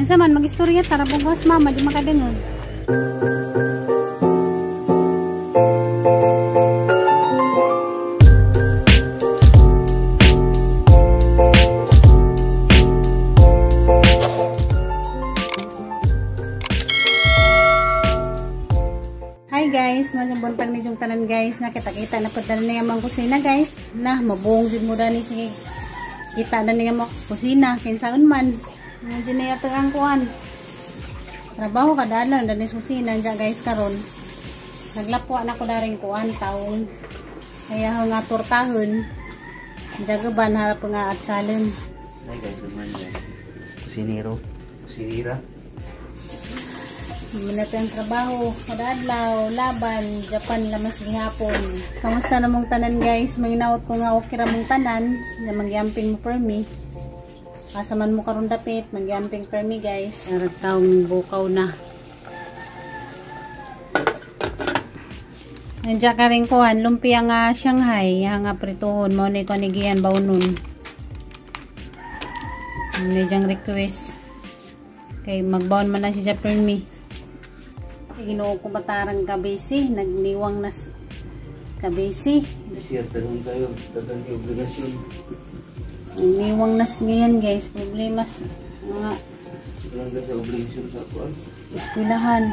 Unsa man magistorya tara bugos mama di makadengeg. Hi guys, maayong buntag ninyong tanan guys. Nakita-kita na pud dani nga among kusina guys. Na mabuong jud mo dani sige. Kita na niya mo kusina kinsaon man. Nandiyan na yata ang kuan. Trabaho kada adlaw dani sa kusina diya guys karon. Naglapwa na ko daring kuan taong. Kaya nga tortahon. Jagaban harap nga at salon. Hi guys, good morning guys. Kusinero, kusinira. Manat ang trabaho kada adlaw, laban, Japan lamas gihapon. Kamusta na mong tanan guys? Manginaot ko nga okay ra mong tanan, nga mangyamping mo permi. Asa man mo karon dapit, mangyamping permi guys. Arag taong bukaw na. Nandiya ka rin kuhan, lumpia nga Shanghai, nga prituhon mo ni kanigian baunon. Ni jang request. Kay magbaon man na siya permi. Sige no ko matarang kabisi, nagniwang nas kabisi. Siya tanong tayo, dagang obligasyon. Nagniwang nas ngayon guys, problema sa mga lang sa obligasyon sa kuan. Eskwelahan.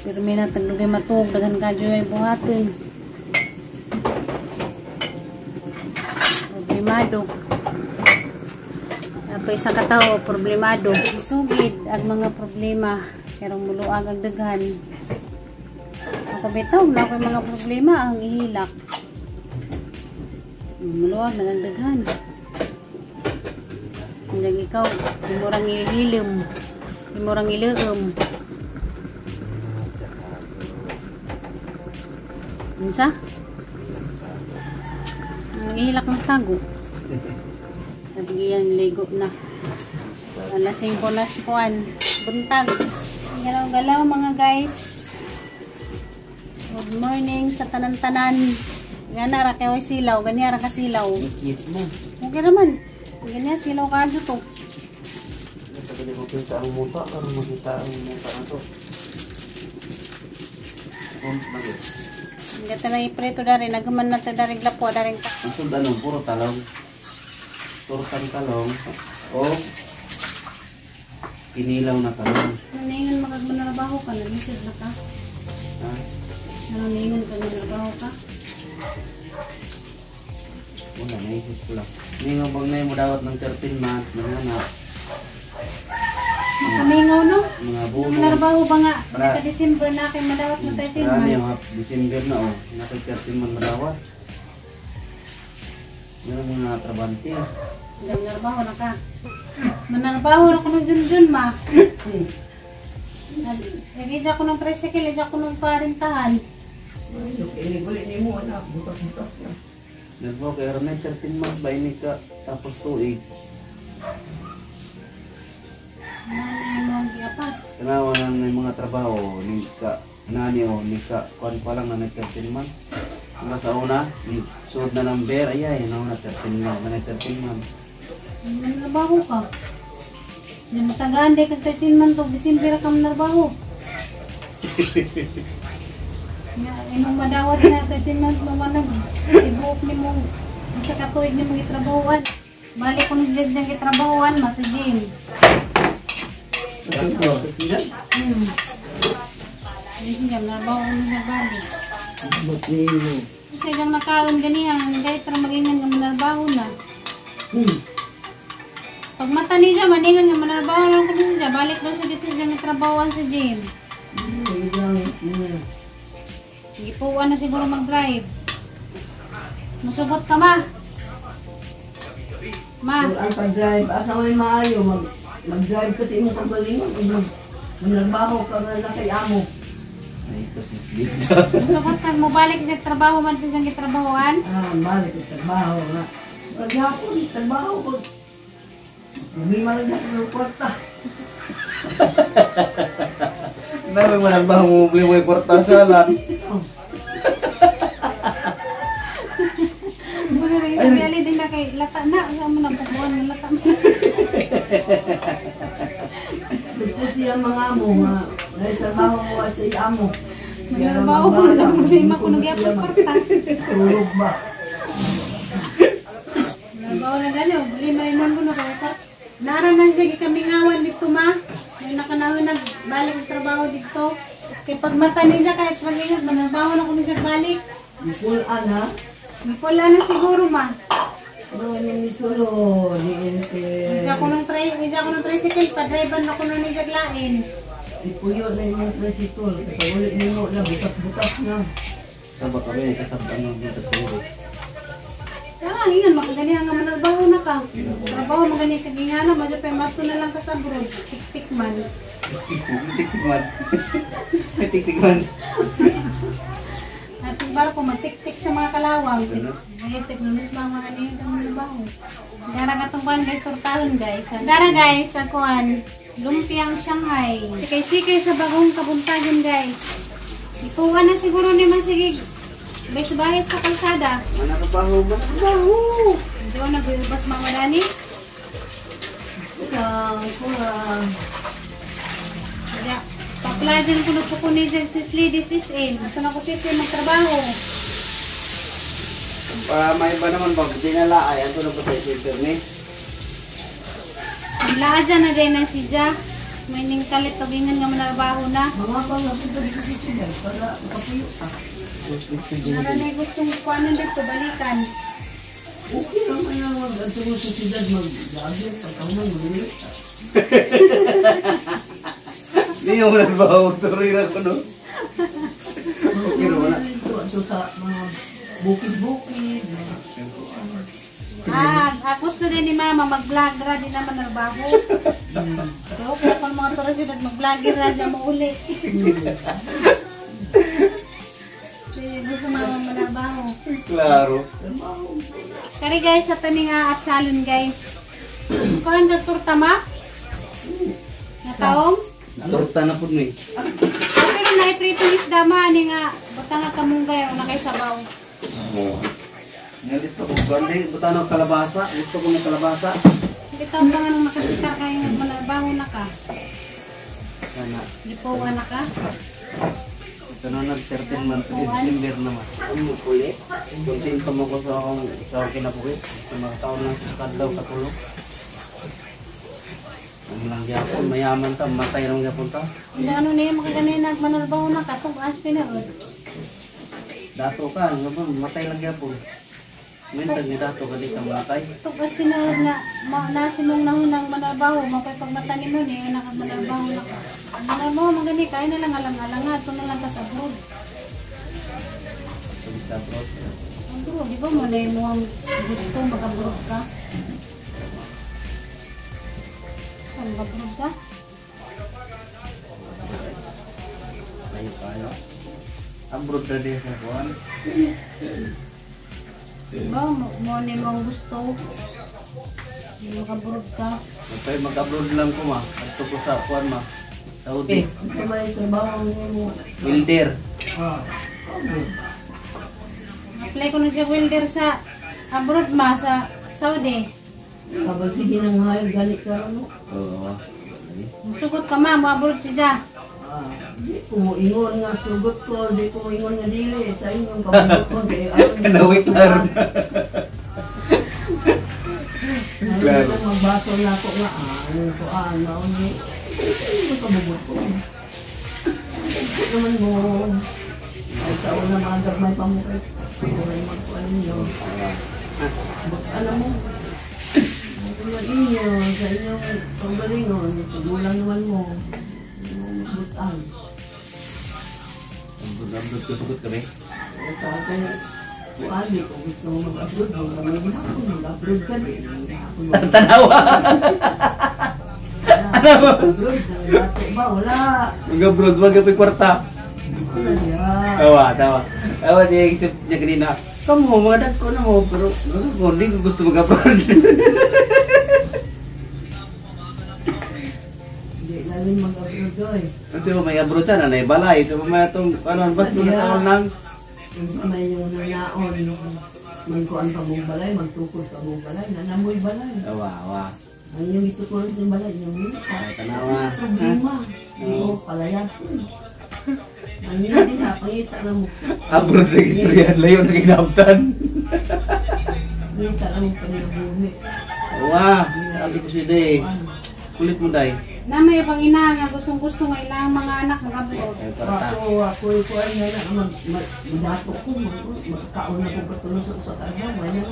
Pero may nataglugay matuog, daghan ka ay buhatin. Problemado. Apoy sa katao, problemado. Sugid ang mga problema. Pero muluag ang daghan. Ako bitaw, wala ko'y mga problema ang ihilak. Muluag ang daghan. Hanggang ikaw, imurang ihilim. Imurang ileem. Unsa? Ang ihilak mas tago. Sige yan, ligo na. Alas 5 na si Juan. Buntag. Galaw-galaw mga guys. Good morning sa tanan-tanan. Nga na, ra kayo silaw. Ganyan ra ka silaw. Ikit mo. Okay naman. Ganyan, silaw ka adyo to. Pwede mo kita ang muta. Karon makita ang muta na to. Hindi tayo ipreto dari. Nagaman na tayo dari glapo. Dari pa. Ang sundan ng puro talong. Tortang talong. O kinilaw na talong. Naningan makagmanarabaho ka, nalisod na ka. Ha? Naningan ka manarabaho ka? Wala, naisip ko lang. Ningaw bang na mo dawat ng 13 months, mga anak. Makamingaw no? Mga buno. Manarabaho ba nga? Naka December na kayo madawat ng 13 months. Marami yung December na oh. Naka 13 months madawat. Yung mga trabante. Manarabaho na ka. Manarabaho na ko nung Jun-Jun ma. Nag-ija ko ng tricycle, ija ko ng parintahan. Inigulit ni mo anak, butas-butas na. Nagbo kay Ronay 13 months ba ini ka tapos tuig. Nanay mo ang giapas. Kanawa na ng mga trabaho ni ka nani o ni ka kuan pa lang na 13 months. Mga sa una, ni suod na number ay na una 13 months, na 13 months. Manarabaho ka. Di matagaan di kag 13 months og December ka manarabaho. Nga imong madawat nga 13 months mo manag ibuok nimo isa ka tuig nimo gitrabahoan. Balik ko nang diyang gitrabahoan ma sa gym. Hindi niya manarabaho niya bali. Kasi kang nakaon ganihan, kahit ra magingan nga manarabaho na. Pag mata niya, maningan nga manarabaho lang ko niya. Balik daw siya dito siya nagtrabahoan sa gym. Gipuan na siguro mag-drive. Musugot ka ma. Ma. Ang pag-drive, asa may maayo, mag-drive kasi imong pagbalingon. Manarbaho ka nga na kay amo. Musugot ka, mubalik siya trabaho man siya gitrabahoan. Ah, balik sa trabaho nga. Maghapon, trabaho ko. Problema lang ako ng kwarta. Dami mo nang ba problema yung kwarta sala. Muna rin, ali din na kay lata na. Saan mo na pupuan, lata na. siya mga amo nga nagtrabaho mo sa amo. Manarbaho ko na problema ko nagyapon kwarta. Tulog ba? Manarbaho na gani, problema rin man ko na kwarta. Nara nang sige kamingawan dito ma. May nakanawin nagbalik ang trabaho dito. Kay pagmata niya kahit mag-ingat, manarbaho na ko niya balik. Full ana. Wala na siguro ma. Ano ni solo ni ente. Isa ko ng tricycle, pa-driver na ko na niya lain. Ipuyo na imong tricycle. Kapag ulit nimo na butas-butas na. Saba kami, kasabaan ng dito tulog. Kaya nga, ingan, makagani nga manarbaho na ka. Trabaho, magani ka gingana, madyo pa mato na lang ka sa abroad. Tik-tik man. Tiktikman. May tiktikman. Ating barko, magtik-tik sa mga kalawang. Ay, teknolos mga mga niyan ka manarbaho. Dara katong kuan guys, tortahon guys. Dara guys, ang kuan, lumpiang Shanghai. Sikay-sikay sa bagong kabuntagon guys. Ikuha na siguro ni Masigig. Bahis-bahis sa kalsada. Manakabaho, manakabaho. Hindi ko nag-uubas mga madani. Kulang, kulang. Kaya, paplajan ko na po ko ni si Lady Sis In. Asa na ko sis In magtrabaho. Para may iba naman pag dinala ay ano na ba sa internet? Laja na din na si Ja. May ning kalit tugingan nga manarbaho na. Mga pang napunta dito sa siyudad para makapuyo ka. Nara na gustong kuanan dito, balikan. Okay naman yung mag-adto mo sa siyudad, mag-lagi, pagkaman, mag-ulit. Hindi yung manakabaho, tuloy na ko no. Okay naman na. Dito, adto sa mga bukid-bukid. Mga Ah, gusto din ni Mama mag-vlog ra din naman narbaho. So, kung mga turo siyudad mag-vlog ra dyan mo uli. Gusto mama manarbaho. Klaro. trabaho. Kari guys, sa taninga at salon guys. Kuhan ka torta ma? Nataong? Torta na po ni. Ah, pero naiprito isda ma, ani nga, basta nga kamunggay o na kay sabaw. Oo. Ngalit ko kung ano, buta ng kalabasa. Gusto ko ng kalabasa. Ikaw ba nga nung nakasitar kayo nagmanabaho na ka? Sana. Lipuan na ka? Ito na nag 13 month, December naman. Ang mukuli. Kontento mo ko sa akong kinabuhi. Sa mga taon ng kadlaw katulog. Ang lang gyapon, mayaman ta, matay lang gyapon ta. Hindi ano na yung makaganay nagmanarbaho na ka, tugas tinuod. Dato ka, ano ba, matay lang gyapon. Mentag ni dato ka di ka matay. Tugas tinuod nga, nasi mong nahunang manarbaho, mapay pagmata ni mo niya, nakamanarbaho na ka. Manarbaho magani, kaya na lang alang-alang nga, ito na lang ka sa abroad. Sa abroad. Abroad, di ba mo na yung ang gusto mag-abroad ka? Mag-abroad ka? Layo kayo. Abroad na din sa kuwan. Diba, mo na yung ang gusto. Mag-abroad ka. Okay, mag-abroad lang ko ma. Adto ko sa kuwan ma. Saudi. Ito may trabaho mo. Welder. Ah, okay. Apply ko na siya welder sa abroad ma, sa Saudi. Habang sige nang hayag, gani ka no? Oo. Sugot ka ma, mo-abroad si Ja. Ah, di ko mo ingon nga sugot ko, di ko mo ingon nga dili sa inyong kabubot ko. Kanawi, klaro. Klaro. Magbato na ako nga, ano ko, ano, ni, ano kabubot ko. Hindi naman mo, ay sa una maagap may pamukay. Hindi may magkuhan ninyo. Alam mo, naman inyo, sa inyong panggalingon, pagulang naman mo, butan. Abroad ko sugot kami. Sa akin, kuan, di ko gusto mo mag-abroad, mag-abroad ka din. Tanawa! Mag-abroad, dato ba? Wala. Mag-abroad, wag ka kwarta. Wala niya. Tawa, tawa. Tawa niya isip niya kanina. Kamu, mga dad ko na mo, pero hindi ko gusto mag-abroad. Hindi namin mag-abroad doy. Ito may abroad siya, nanay balay. Ito may itong, ano, ba't mga taon lang? Yung may yung nanaon, magkuan pa mong balay, magtukod pa mong balay, nanamoy balay. Tawa, tawa. Ang iyong itutuloy sa balay, yung minta. Ay, tanawa. Problema. Oo, palayasin. Ang iyong din ha, pangita na mo. Abroad na istorya, layo na kinabtan. Pangita na mo panibumi. Wah, sabi ko siya day. Kulit mo day. Na may pang ina nga gustong gusto nga ilang mga anak mga abroad. Ay, parta. Ako, ako, ko ay nga na, madato ko, magkaon na ko kasunod sa usa ka adlaw, wala na.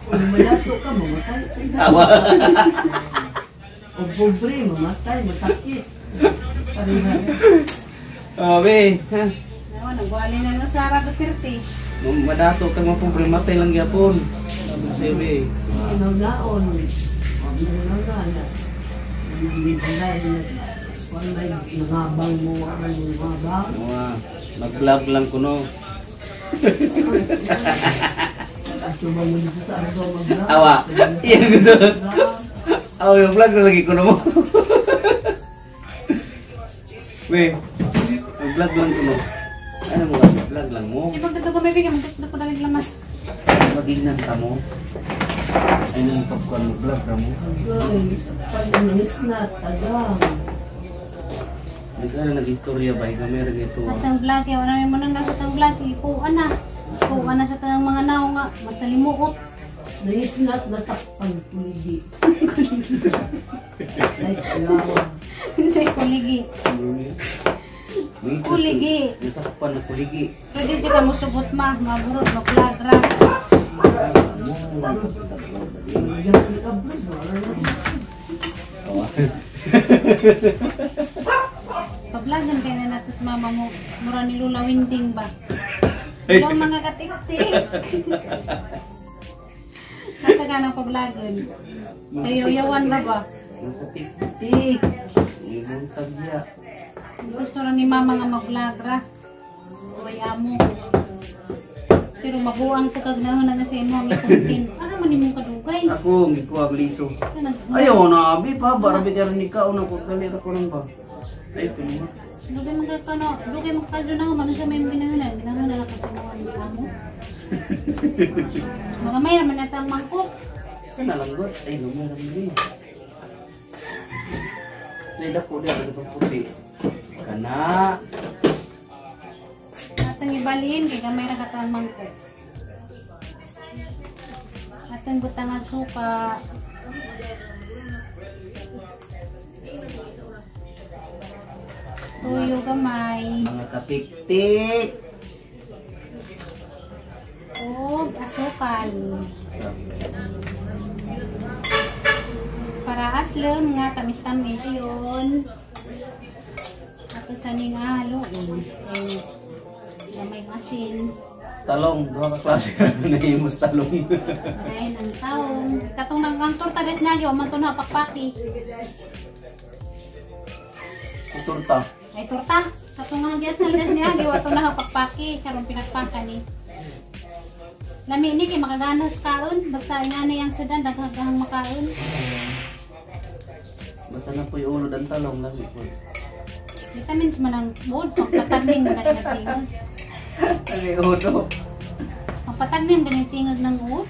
Kung madato ka, mamatay. Awa. O pobre, mamatay, masakit. Pareha. Abe, ha? Nawa nagwali na no Sara Duterte. Madato kang mapobre, matay lang gyapon. Sabi ko siya, be. Naon, naon na. Hindi ba na, nangabang mo, ang nangabang. Wah, mag-vlog lang ko no. At yung mga dito sa Ardo, mag-vlog. Awa. Iya gitu. Awa, yung vlog na lagi ko na mo. Be, mag-vlog lang ko no. Ano mo, vlog lang mo. Di pagdadto ko bebe, magdadto ko dalig lamas. Magignan ka mo. Ay, nung pagkuhan mo, vlog ka mo. Pag umalis na, tagang. Nagkala nag-istorya ba? Ikaw meron ito. At ang vlog, kaya wala mo nang nasa tang vlog, ikuan na. Ikuan na sa tanang mga nao nga, masalimuot. Nangis na, natakpan tuligi. Ay, kailangan. Sa kuligi. Kuligi. Nasakpan na kuligi. Pwede dyan ka musugot ma, maburot, maklagra. Pablagan kay na nato sa mama mo, mura ni Lula Winding ba? Hello mga katiktik! Nataga ng pablagan. Kayo, yawan ba ba? Nakatik-tik. Ibang tagya. Gusto ra ni mama nga mag-vlog ra. Uy, amo. Pero mabuang ka kag naon na sa imo ang content. Ano man imong kadugay? Ako, ang gikuha ang liso. Ayaw na, abi pa. Barabi ka rin ikaw na. Kung dali ako lang ba? Ay, ito naman. Dugay man ka no, dugay man ka na man siya may ginahanan, ginahanan na kasi mo ang amo. Mga may raman na ang mangkok. Kana lang god. Ay, lumay lang din. Ay, dako di ako itong puti. Kana. Atang ibalhin kay gamay ra ka ang mangkok. Atang butangan suka. Tuyo gamay. Mga katik-tik. Og asukal. Para aslem nga tamis-tamis yun. Ato sa ning haluin. Ay gamay asin. Talong, duha ka klase na himos talong. Ay ng taong. Katong nang ang torta des nagi wa man to na pakpaki. Ang torta. Ay torta. Katong nga gyat sa des niya wa to na pakpaki karon pinakpaka ni. Lami ni kay makaganas kaon basta ingani ang sudan daghang makaon. Basta na po'y ulo dan talong lami po. Vitamins man ang mood pagpatagning mga ganing tingog. Ay, ulo. Pagpatagning ganing tingog ng uod.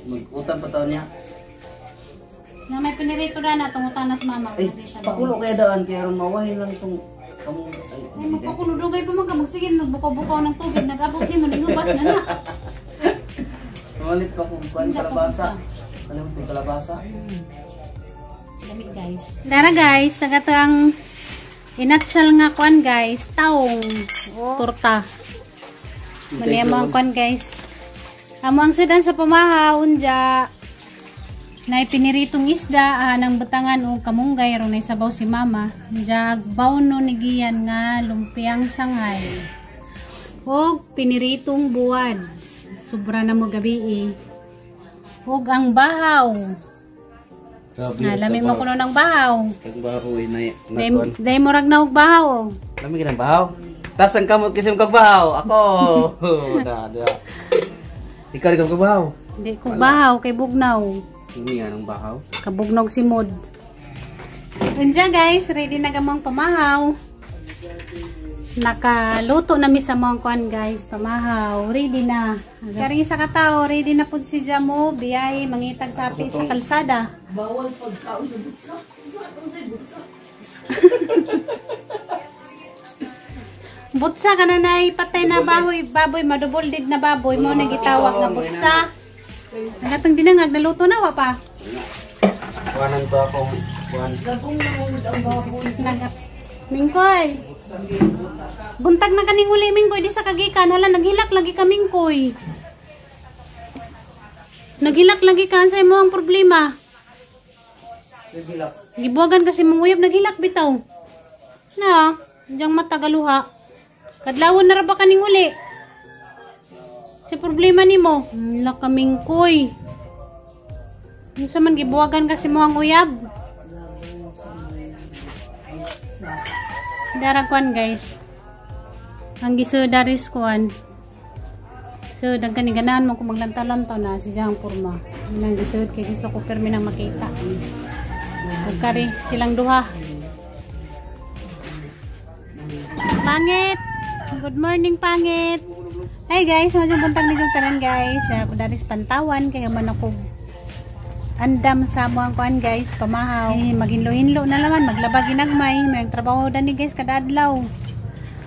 Mag-utang pa taon niya. Na may pinirito na na tungutan na sa mama Ay, kasi siya. pakulo kaya daan kaya aron mawahin lang itong kamong ay, Ay, magpakulo dugay pa man ka magsige nagbukaw-bukaw ng tubig nag-abot nimo ningubas na na. Malit pa kung kuan kalabasa. Alam mo kalabasa? Lamig guys. Dara guys, nagatang inatsal nga kuan guys, taong torta. Mali mo ang kuan guys. Amo ang sudan sa pamaha unja. Nay piniritong isda ng butangan o kamunggay ron nay sabaw si mama. Unja bawno ni giyan nga lumpiang Shanghai. Og piniritong buwad. Sobra na mo gabi eh. Og ang bahaw. Grabe. Na, lami mo kuno ng bahaw. Ang bahaw ay na Day mo rag na og bahaw. Lami ka ng bahaw. Tas ang kamot kasi kag bahaw. Ako. Da da. Ikaw di ka bahaw. Hindi ko bahaw kay bugnaw. Hindi nga ng bahaw. Kabugnog si Mod. Unja guys, ready na gamang pamahaw. Nakaluto na mi sa mga kuan guys, pamahaw, ready na. Karing isa ka tao, ready na pud si Jamo, biyahe mangitag sapi sa kalsada. Bawal pagkaon sa butsa. Ano sa butsa? Butsa ka na nay patay na bahoy, baboy madubuldid na baboy mo nang gitawag nga butsa. Ang atong dinangag naluto na wa pa. Kuanan to akong kuan. Lagong nangungod ang baboy. Mingkoy. Buntag na kaning uli Mingkoy di sa kagikan hala naghilak lagi ka Mingkoy. Naghilak lagi ka sa imo ang problema. Naghilak. Gibuwagan kasi mong uyab naghilak bitaw. Na, diyang matagaluha. Kadlawon na ra ba kaning uli? Si problema nimo. Hilak ka Mingkoy. Unsa man gibuwagan kasi mo ang uyab? Dara kuan guys. Ang gisudaris kuan. So dagkan ni ganahan mo kung maglantaw-lantaw na si Jang porma. Nang gisud kay gusto ko permi nang makita. Ug kari silang duha. Pangit. Good morning pangit. Hi guys, masyong buntag ninyong tanan guys. Daris pantawan kay man ako andam sa mo ang kuan guys, pamahaw. Eh, maginlo-hinlo na naman, maglaba ginagmay, may trabaho dani guys kada adlaw.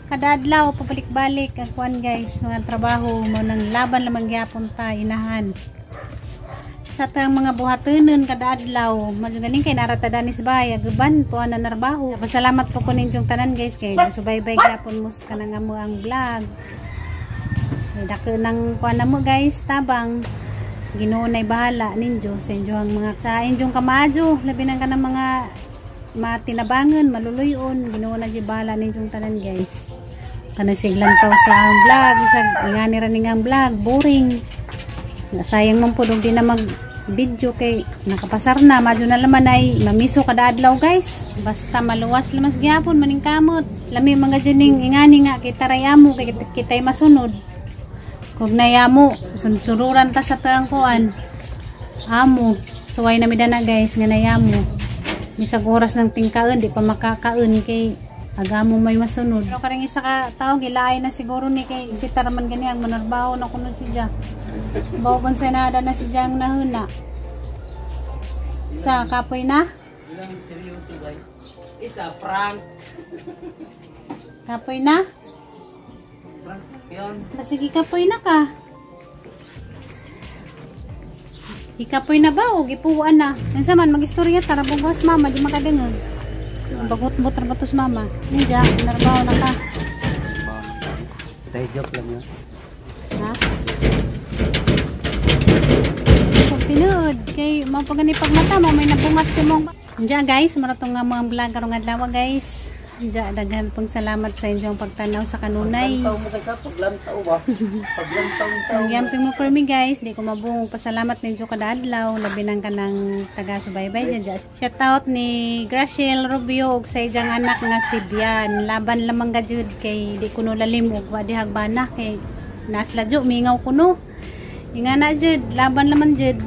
Kada adlaw pabalik-balik ang kuan guys, mga trabaho mo nang laban lamang gyapon ta inahan. Sa tang mga buhatonon kada adlaw, madyo ganing kay narata danis bay, aguban tuwa na narbaho. Pasalamat po ko ninyong tanan guys kay subaybay gyapon mo sa kanang amo ang vlog. Dako nang kuan na mo guys, tabang Ginoo nay bahala ninyo sa inyong mga sa inyong kamaadyo, labi nang kanang mga matinabangan, maluluyon, Ginoo na jud bahala ninyong tanan guys. Kanang siglang taw sa ang vlog, isag ingani ra ning ang vlog, boring. Sayang man pud og di na mag video kay nakapasar na, madyo na laman ay mamiso kada adlaw guys. Basta maluwas lamas gyapon maning kamot. Lami mga jining ingani nga kita ray amo kay kitay masunod. Kung nayamo, sunsururan ta sa taang kuan. Amo, suway na midana guys nga nayamo. Bisag oras ng tingkaon di pa makakaon kay agamo may masunod. Pero karing isa ka tao gilaay na siguro ni kay si taraman gani ang manarbaho na kuno siya. Bogon sa nada na si Jang nahuna. Sa kapoy na? Ilang seryoso guys. Isa prank. Kapoy na? Prank yun. Sige, kapoy na ka. Ikapoy na ba o gipuan na? Unsa man magistorya tara bugos mama di makadengog. Bagot-bot ra ba tos mama? Ninja, narbaho na ka. Tay joke lang yun. Ha? Kung tinuod kay mapagani pagmata mo may napungat si mong. Ninja guys, maratong nga mga vlog karong adlaw guys. Diya, daghan pong salamat sa inyong pagtanaw sa kanunay. Paglantaw mo kay ka, paglantaw ba? Paglantaw taw. Yamping mo for me guys, di ko mabuong pasalamat ninyo kada adlaw, labi nang kanang taga subaybay dyan. Shout out ni Graciel Rubio ug sa iyang anak nga si Bian. Laban lamang ga jud kay di kuno lalim ug wa dihag bana kay nasla jud mingaw kuno. Ingana jud, laban laman jud.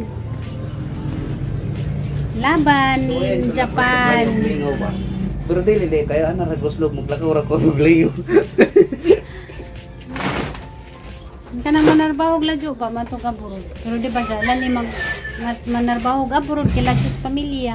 Laban Japan. Mingaw ba? Pero dili dili kayo ana ra guslob maglakaw ra ko og layo. Kanang manarbahog ladyo ba man to ka burod. Pero di ba sa lali mag manarbahog abroad kay ladyo sa pamilya.